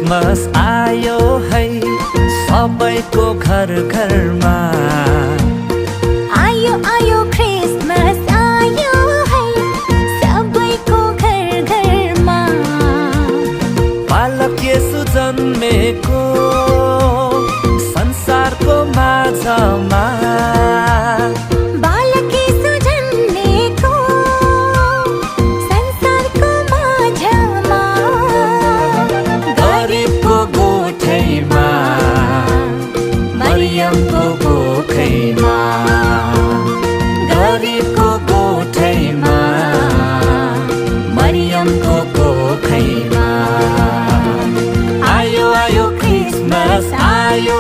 Christmas आयो है सबैको घर घरमा आयो आयो क्रिसमस आयो है सबैको घर घरमा बालक येशू जन्मेको संसारको माझमा बालक येशू जन्मेको संसारको माझमा गरिबको गोठैमा मरियमको कोखैमा गरिबको गोठैमा मरियमको कोखैमा आयो आयो क्रिसमस आयो